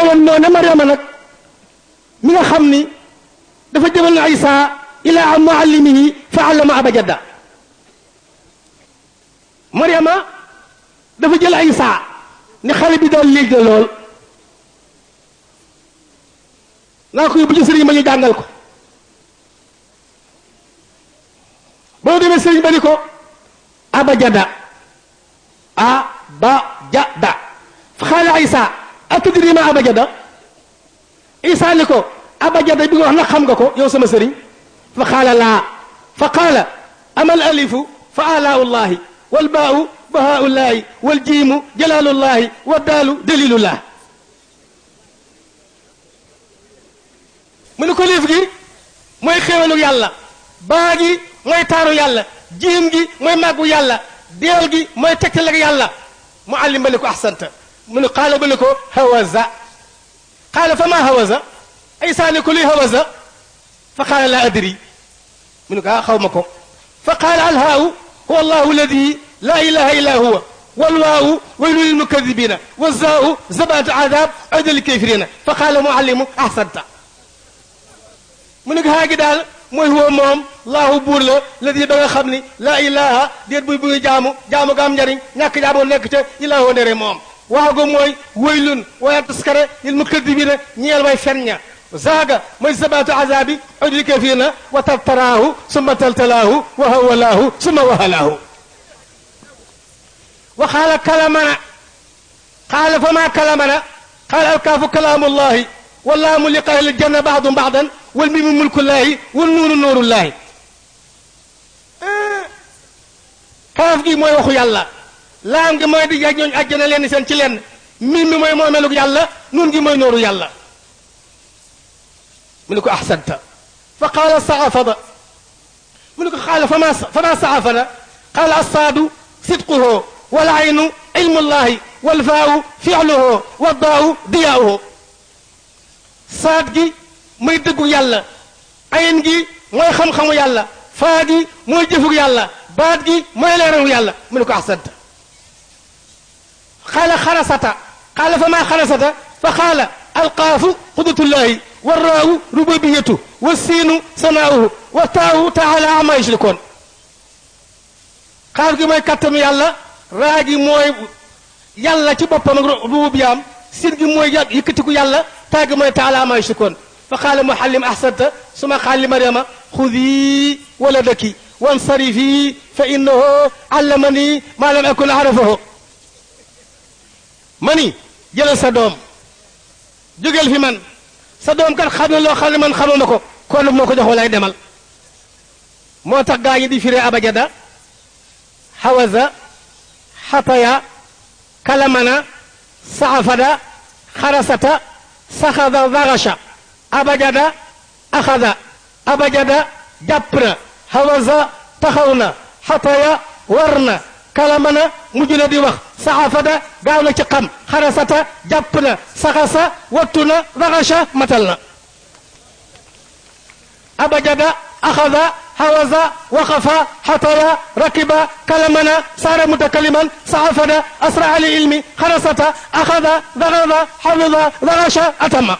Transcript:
meloon noonu Mariama nag mi nga xam ni dafa jëmal na Isa ilaa muallimihi fa allama abajada Mariama dafa jël Isa ni xale bi daal léegi na lool naa ko yóbbu ci sëriñ ma ñu jàngal ko boo demee sëriñ ba ni ko abajada abajada fa xaala Isa atadri ma abajada Isa ni ko abajada bi nga wax nag xam nga ko yow sama sëriñ fa xaala laa fa qaala amal alifu fa alaau llahi wal baau bahaau llahi wal jiimu jalaalu llahi wa daalu dalilullah mu ne ko liif gi mooy xéewalu yàlla baa gi mooy taaru yàlla jiim gi mooy màggu yàlla deel gi mooy tegtal ak yàlla muallim ba ne ko ahsanta mu ne qaala ba ne ko hawaza qaala fa maa hawaza Isa ne ko luy hawaza fa qaala laa adri mu ne ko xaw ma ko fa qaala alhaau huwa allahu alladi laa ilaha illa huwa walwaawu waylun lilmukadibina wazaau zabaatu adab aydan lilkafirina fa qaala muallimu ahsanta mu ne ko haa gi daal mooy huwa moom laahu buur la ladi ba nga xam ni laa ilaha déet buy buy jaamu jaamu ga am njariñ ñàkk jaamu nekk ca ilaahu ndere moom waago mooy waylun waaye taskare lil mukadibina ñeel way fen ña zaaga mooy zabaatu azabi udli kafirina wa tartaraahu summa taltalaahu wa hawalaahu summa wahalaahu wa qaala kalamana qaala fa maa kalamana qaala alkaafu kalaamullahi wallaamu liqa ahli janna baadum baadan wal mimu mulkullaahi wal nuunu nuurullaahi kaaf gi mooy waxu yàlla laam gi mooy di jag ñooñu àjjana leen seen ci lenn mim mi mooy moomelug yàlla nuun gi mooy nooru yàlla mu ne ko ahsanta fa qaala saafada mu ne ko qaala fama saafada qaala assaadu sidquhu wal aynu ilmullahi wal faawu fi'luhu wa daawu diyaa'uhu saad gi mooy dëggu yàlla ayin gi mooy xam-xamu yàlla faa gi mooy jëfug yàlla baat gi mooy leeralu yàlla mu ne ko ahsanta qaala xarasata qaala fa maa xarasata fa qaala alqaafu qudratullahi warraawu rububiyatu wa siinu sanaa'uhu wa taawu taala amma yushrikoon xaaf gi mooy kattanu yàlla raa gi mooy yàlla ci boppam ak rububiyaam siin gi mooy yëkkatiku yàlla taa gi mooy taala amma yushrikoon fa qaala muallim ahsanta suma qaala li Mariama xudii waladaki wansarifi fa innahu allamani maa lam akun arafahu mani jëlal sa doom jógeel fi man sa doom kat xam ne loo xam ne man xamuma ko kon nag moo ko jox walaay demal moo tax gaa ñi di firee abajada hawaza xataya kalamana saafada xarasata saxada varasha abajada axada abajada jàpp na hawaza taxaw na xataya war na kalamana mujj na di wax saxafada gaaw na ci xam xarasata jàpp na saxasa wattu na varasha matal na abajada axada hawaza waqafa xataya rakiba kalamana saara mutakaliman saxafada asra ali ilmi xarasata axada varada xafida varasha atama